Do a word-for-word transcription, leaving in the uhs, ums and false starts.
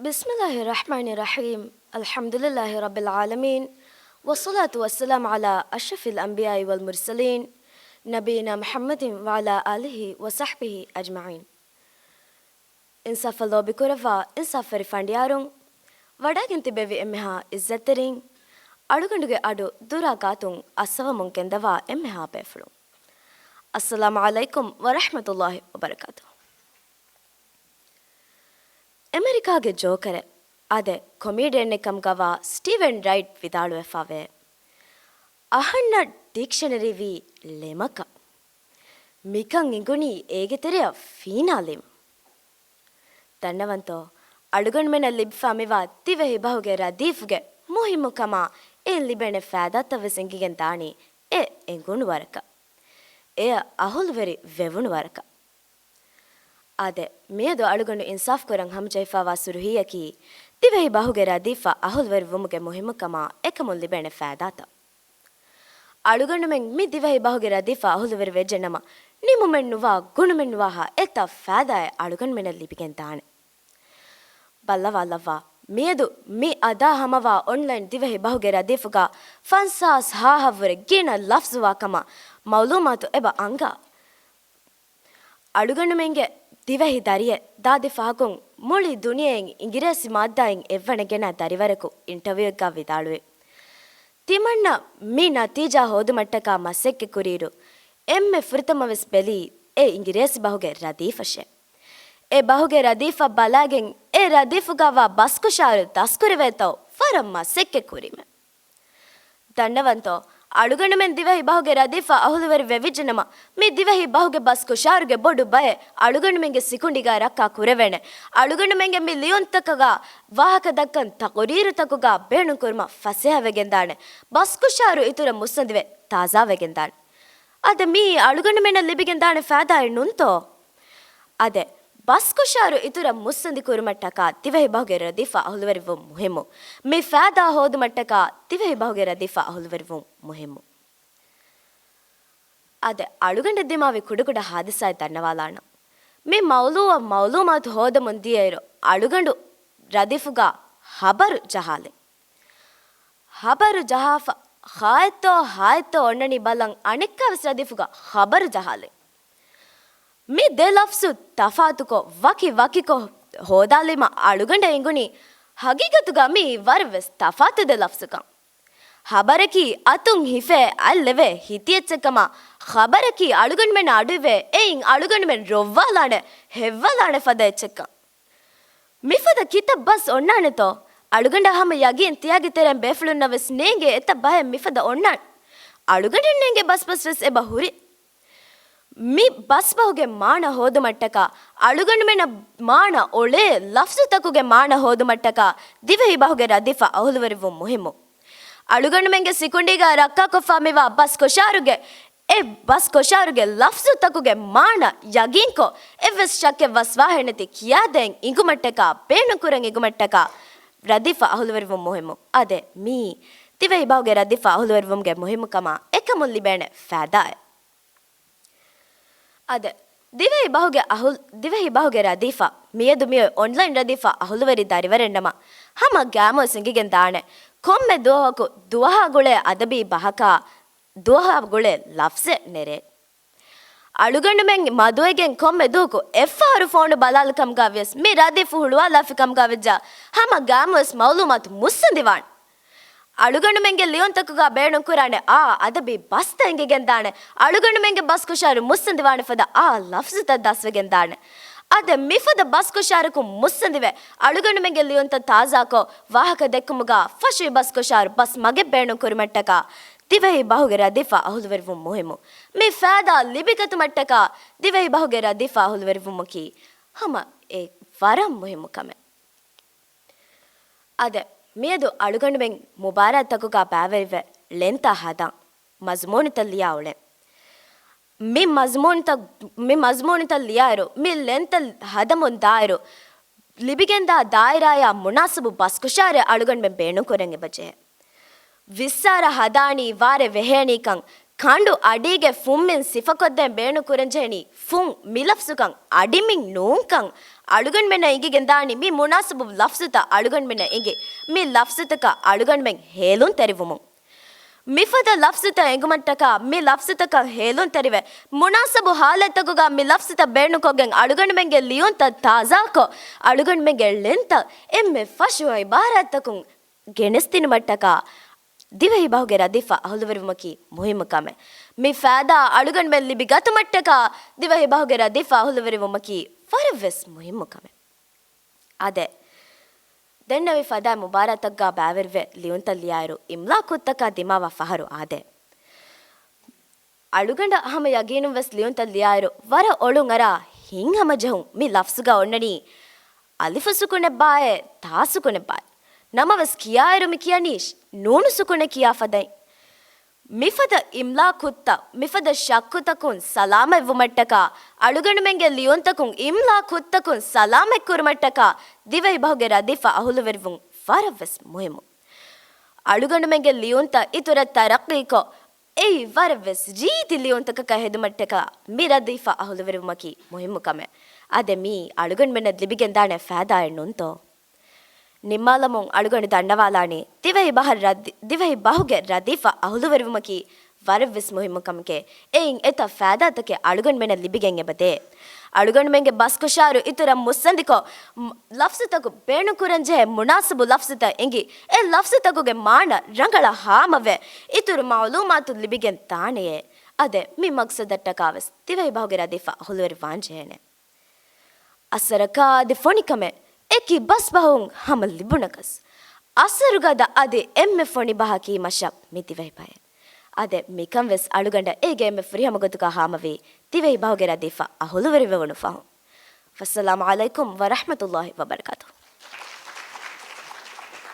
بسم الله الرحمن الرحيم. الحمد لله رب العالمين. والصلاة والسلام على أشرف الأنبياء والمرسلين، نبينا محمد وعلى آله وصحبه أجمعين. އިންސާފަށް ލޯބިކުރައްވާ އިންސާފުވެރި ފަނޑިޔާރުން، ވަޑައިގެން ތިބެވި އެންމެހާ އިއްޒަތްތެރިން، އަޅުގަނޑުގެ އަޑު ދުރާ ގާތުން އައްސަވަމުން ގެންދަވާ އެންމެހާ ބޭފުޅުން، އައްސަލާމު ޢަލައިކުމް ވަރަޙްމަތުﷲި ވަބަރަކާތުހު. އެމެރިކާގެ ޖޯކަރެއް، އާދެ، ކޮމީޑިއަނެއް ކަމުގަވާ ސްޓީވެން ރައިޓް ވިދާޅުވެފަވޭ، އަހަންނަށް ޑިކްޝަނަރީ ވީ ޅެމަކަށް. މިކަން އެނގުނީ އޭގެ ތެރެއަށް ފީނާލީމަ. ދަންނަވަންތޯ، އަޅުގަނޑުމެންނަށް ލިބިފާ މިވާ ދިވެހި ބަހުގެ ރަދީފުގެ މުހިއްމުކަމާ އެއިން ލިބޭނެ ފައިދާތައް ވެސް އެނގިގެން ދާނީ އެ އެނގުނު ވަރަކަށް، އެއަށް އަހުލުވެރި ވެވުނު ވަރަކަށް. އާދެ، މިއަދު އަޅުގަނޑު އިންސާފް ކުރަން ހަމަޖެހިފާވާ ސުރުހީއަކީ، ދިވެހި ބަހުގެ ރަދީފަށް އަހުލުވެރި ވުމުގެ މުހިއްމުކަމާ އެކަމުން ލިބޭނެ ފައިދާތައް. އަޅުގަނޑުމެން މި ދިވެހި ބަހުގެ ރަދީފަށް އަހުލުވެރި ވެއްޖެ ނަމަ، ނިމުމެއްނުވާ، ގުނުމެއްނުވާހާ އެތައް ފައިދާއެއް އަޅުގަނޑުމެންނަށް ލިބިގެން ދާނެ. ބައްލަވާލައްވާ، މިއަދު މި އަދާ ހަމަވާ އޮންލައިން ދިވެހި ބަހުގެ ރަދީފުގަ ފަންސާސް ހާހަށްވުރެ ގިނަ ލަފްޒުވާ ކަމަށް މައުލޫމާތު އެބަ އަންގާ. އަޅުގަނޑުމެންގެ ދިވެހި ދަރިއެއް ދާދި ފަހަކުން މުޅި ދުނިޔެއިން އިނގިރޭސި މާއްދާއިން އެއްވަނަ ގެނަ ދަރިވަރަކު އިންޓަވިއުއެއްގަ ވިދާޅުވި. ތިމަންނަ މި ނަތީޖާ ހޯދުމަށްޓަކާ މަސައްކަތް ކުރިއިރު، އެންމެ ފުރަތަމަވެސް ބެލީ އެ އިނގިރޭސި ބަހުގެ ރަދީފަށޭ. އެ ބަހުގެ ރަދީފަށް ބަލާގެން އެ ރަދީފުގަވާ ބަސްކޮށާރު ދަސްކުރެވޭތޯ ވަރަށް މަސައްކަތް ކުރީމެ. ދަންނަވަންތޯ، އަޅުގަނޑުމެން ދިވެހި ބަހުގެ ރަދީފަށް އަހުލުވެރި ވެވިއްޖެނަމަ، މި ދިވެހި ބަހުގެ ބަސްކޮށާރުގެ ބޮޑު ބައެއް އަޅުގަނޑުމެންގެ ސިކުނޑިގަ ރައްކާ ކުރެވޭނެ. އަޅުގަނޑުމެންގެ މި ލިޔުންތަކުގަ ވާހަކަ ދައްކަން ތަޤުރީރުތަކުގަ ބޭނުންކުރުމަށް ފަސޭހަވެގެންދާނެ. ބަސްކޮށާރު އިތުރަށް މުއްސަނދިވެ ތާޒާވެގެންދާނެ. އާދެ، މީ އަޅުގަނޑުމެންނަށް ލިބިގެންދާނެ ފައިދާއެއް ނޫންތޯ؟ އާދެ، ބަސްކޮށާރު އިތުރަށް މުއްސަނދި ކުރުމަށްޓަކާ ދިވެހި ބަހުގެ ރަދީފަށް އަހުލުވެރިވުން މުހިއްމު. މި ފައިދާ ހޯދުމަށްޓަކާ ދިވެހި ބަހުގެ ރަދީފަށް އަހުލުވެރިވުން މުހިއްމު. އާދެ، އަޅުގަނޑަށް ދިމާވި ކުޑަކުޑަ ހާދިސާއެއް ދަންނަވާލާނަން. މި މައުލޫއަށް މައުލޫމާތު ހޯދަމުން ދިޔައިރު، އަޅުގަނޑު ރަދީފުގަ ހަބަރު ޖަހާލި. ހަބަރު ޖަހާފަ، ހާއެއްތޯ ހާއެއްތޯ އޮންނަނީ ބަލަން، އަނެއްކާވެސް ރަދީފުގަ ހަބަރު ޖަހާލި. މި ދެ ލަފްޒު ތަފާތުކޮށް، ވަކި ވަކިކޮށް ހޯދާލީމަ އަޅުގަނޑަށް އެނގުނީ، ހަގީގަތުގަ މީ ވަރަށްވެސް ތަފާތު ދެ ލަފްޒުކަން. ހަބަރަކީ އަތުން ހިފޭ އަތް ލެވޭ ހިތި އެއްޗެއްކަމަށް، ޚަބަރަކީ އަޅުގަނޑުމެންނަށް އަޑުއިވޭ އެއިން އަޅުގަނޑުމެން ރޮއްވާލާނެ، ހެއްވާލާނެ ފަދަ އެއްޗެއްކަން. މިފަދަ ކިތައް ބަސް އޮންނާނެތޯ؟ އަޅުގަނޑަށް ހަމަ ޔަގީން ތިޔާގެ ތެރެއިން ބޭފުޅުންނަށް ވެސް ނޭނގޭ އެތައް ބަހެއް މިފަދަ އޮންނާނެ. އަޅުގަނޑަށް ނޭނގޭ ބަސް ބަސް ވެސް އެބަ ހުރި. މި ބަސްބަހުގެ މާނަ ހޯދުމަށްޓަކާ، އަޅުގަނޑުމެންނަށް މާނަ އޮޅޭ ލަފްޒުތަކުގެ މާނަ ހޯދުމަށްޓަކާ، ދިވެހި ބަހުގެ ރަދީފަށް އަހުލުވެރިވުން މުހިއްމު. އަޅުގަނޑުމެންގެ ސިކުނޑީގަ ރައްކާކޮށްފާ މިވާ ބަސް ކޮށާރުގެ، އެ ބަސް ކޮށާރުގެ ލަފްޒުތަކުގެ މާނަ ޔަގީންކޮށް، އެއްވެސް ޝައްކެއް ވަސްވާހެއް ނެތި ކިޔާދޭން އިނގުމަށްޓަކާ، ބޭނުންކުރަން އިނގުމަށްޓަކާ، ރަދީފަށް އަހުލުވެރިވުން މުހިއްމު. އާދެ، މީ ދިވެހި ބަހުގެ ރަދީފަށް އަހުލުވެރިވުމުގެ މުހިއްމުކަމާ އެކަމުން ލިބޭނެ ފައިދާއެއް. އާދެ، ދިވެހި ބަހުގެ އަހުލް-، ދިވެހި ބަހުގެ ރަދީފަށް މިއަދު މިއޮތް އޮންލައިން ރަދީފަށް އަހުލުވެރި ދަރިވަރެއްނަމަ، ހަމަ ގައިމުވެސް އެނގިގެން ދާނެ، ކޮންމެ ދުވަހަކު ދުވަހާ ގުޅޭ އަދަބީ ބަހަކާ، ދުވަހާ ގުޅޭ ލަފްޒެއް ނެރޭ. އަޅުގަނޑުމެން މަދުވެގެން ކޮންމެ ދުވަހަކު އެއްފަހަރު ފޯނު ބަލާލި ކަމުގަ ވިޔަސް، މި ރަދީފު ހުޅުވާލާފި ކަމުގަ ވެއްޖާ، ހަމަ ގައިމުވެސް މައުލޫމާތު މުއްސަނދިވާނެ. އަޅުގަނޑުމެންގެ ލިޔުންތަކުގަ ބޭނުންކުރާނެ އާ އަދަބީ ބަސްތައް އެނގިގެންދާނެ. އަޅުގަނޑުމެންގެ ބަސްކޮށާރު މުއްސަނދިވާނެ ފަދަ އާ ލަފްޒުތައް ދަސްވެގެންދާނެ. އާދެ، މިފަދަ ބަސްކޮށާރަކުން މުއްސަނދިވެ، އަޅުގަނޑުމެންގެ ލިޔުންތައް ތާޒާކޮށް، ވާހަކަ ދެއްކުމުގަ ފަށުވި ބަސްކޮށާރު ބަސް މަގެއް ބޭނުންކުރުމަށްޓަކާ، ދިވެހި ބަހުގެ ރަދީފަށް އަހުލުވެރިވުން މުހިއްމު. މި ފައިދާ ލިބިގަތުމަށްޓަކާ، ދިވެހި ބަހުގެ ރަދީފަށް އަހުލުވެރިވުމަކީ ހަމަ އެ ވަރަށް މުހިއްމު ކަމެއް. އާދެ، މިއަދު އަޅުގަނޑުމެން މުބާރާތްތަކުގަ ބައިވެރިވެ ޅެންތައް ހަދާ، މަޒުމޫނުތައް ލިޔާ އުޅެން. މި މަޒުމޫނުތައް، މި މަޒުމޫނުތައް ލިޔާއިރު، މި ޅެންތައް ހަދަމުން ދާއިރު، ލިބިގެންދާ ދާއިރާޔާ މުނާސަބު ބަސްކޮށާރެއް އަޅުގަނޑުމެން ބޭނުންކުރަން އެބަޖެހޭ. ވިއްސާރަ ހަދާނީ ވާރޭ ވެހޭނީކަން، ކަނޑު އަޑީގެ ފުންމިން ސިފަކޮށްދޭން ބޭނުން ކުރަންޖެހެނީ ފުން މި ލަފްޒުކަން އަޑިމިން ނޫންކަން އަޅުގަނޑުމެންނަށް އެނގިގެން ދާނީ. މި މުނާސަބު ލަފްޒުތައް އަޅުގަނޑުމެންނަށް އެނގި، މި ލަފްޒުތަކަށް އަޅުގަނޑުމެން ހޭލުންތެރިވުމުން. މިފަދަ ލަފްޒުތައް އެނގުމަށްޓަކާ މި ލަފްޒުތަކަށް ހޭލުންތެރިވެ، މުނާސަބު ހާލަތްތަކުގަ މި ލަފްޒުތައް ބޭނުންކޮށްގެން އަޅުގަނޑުމެންގެ ޅިޔުންތައް ތާޒާކޮށް، އަޅުގަނޑުމެންގެ ޅެންތައް އެންމެ ފަށު އިބާރާތްތަކުން ގެނެސްދިނުމަށްޓަކާ ދިވެހިބަހުގެ ރަދީފަށް އަހުލުވެރިވުމަކީ މުހިއްމު ކަމެއް. މި ފައިދާ އަޅުގަނޑުމެން ލިބިގަތުމަށްޓަކާ ދިވެހިބަހުގެ ރަދީފަށް އަހުލުވެރިވުމަކީ ވަރަށްވެސް މުހިއްމު ކަމެއް. އާދެ، ދެންނެވި ފައިދާ މުބާރާތަކުގަ ބައިވެރިވެ ލިޔުންތައް ލިޔާއިރު އިމްލާ ކުށްތަކާ ދިމާވާ ފަހަރު އާދެ. އަޅުގަނޑަށް ހަމަ ޔަގީނުން ވެސް ލިޔުންތައް ލިޔާއިރު ވަރަށް އޮޅުން އަރާ ހިތްހަމަޖެހުން މި ލަފްޒުގަ އޮންނަނީ އަލިފު ސުކުނެއްބާއޭ، ތާ ސުކުނެއްބާއޭ. ނަމަވެސް ކިޔާއިރު މި ކިޔަނީ ނޫނު ސުކުނެއް ކިޔާ ފަދައިން. މިފަދަ އިމްލާ ކުށްތައް، މިފަދަ ޝައްކުތަކުން ސަލާމަތްވުމަށްޓަކާ، އަޅުގަނޑުމެންގެ ލިޔުންތަކުން އިމްލާ ކުށްތަކުން ސަލާމަތްކުރުމަށްޓަކާ، ދިވެހިބަހުގެ ރަދީފަށް އަހުލުވެރިވުން ވަރަށްވެސް މުހިއްމު. އަޅުގަނޑުމެންގެ ލިޔުންތައް އިތުރަށް ތަރައްޤީކޮށް، އެއީ ވަރަށްވެސް ރީތި ލިޔުންތަކަކަށް ހެދުމަށްޓަކާ މި ރަދީފަށް އަހުލުވެރިވުމަކީ މުހިއްމު ކަމެއް. އާދެ، މިއީ އަޅުގަނޑުމެންނަށް ލިބިގެންދާނެ ފައިދާއެއް ނޫންތޯ؟ ނިންމާލަމުން އަޅުގަނޑު ދަންނަވާލާނީ، ދިވެހި ބަހަށް ރަދި-، ދިވެހި ބަހުގެ ރަދީފަށް އަހުލުވެރިވުމަކީ ވަރަށްވެސް މުހިއްމު ކަމެކޭ. އެއިން އެތައް ފައިދާތަކެއް އަޅުގަނޑުމެންނަށް ލިބިގެން އެބަދޭ. އަޅުގަނޑުމެންގެ ބަސްކޮށާރު އިތުރަށް މުއްސަނދިކޮށް، މް-، ލަފްޒުތަކު ބޭނުންކުރަންޖެހޭ މުނާސަބު ލަފްޒުތައް އެނގި، އެ ލަފްޒުތަކުގެ މާނަ ރަނގަޅަށް ހާމަވެ، އިތުރު މައުލޫމާތު ލިބިގެން ދާނެޔޭ. އާދެ، މި މަގްސަދަށްޓަކާވެސް ދިވެހި ބަހުގެ ރަދީފަށް އަހުލުވެރިވާންޖެހޭނެ. އަސަރަކާ އަދި ފޮނިކަމެއް އެކި ބަސްބަހުން ހަމަ ލިބުނަކަސް، އަސަރުގަދަ އަދި އެންމެ ފޮނި ބަހަކީ މަށަށް މި ދިވެހި ބަހެއް. އާދެ، މިކަން ވެސް އަޅުގަނޑަށް އޭގެ އެންމެ ފުރިހަމަ ގޮތުގަ ހާމަވީ ދިވެހި ބަހުގެ ރަދީފަށް އަހުލުވެރިވެވުނު ފަހުން. ވައްސަލާމު ޢަލައިކުމް ވަރަޙްމަތުﷲި ވަބަރަކާތުހު.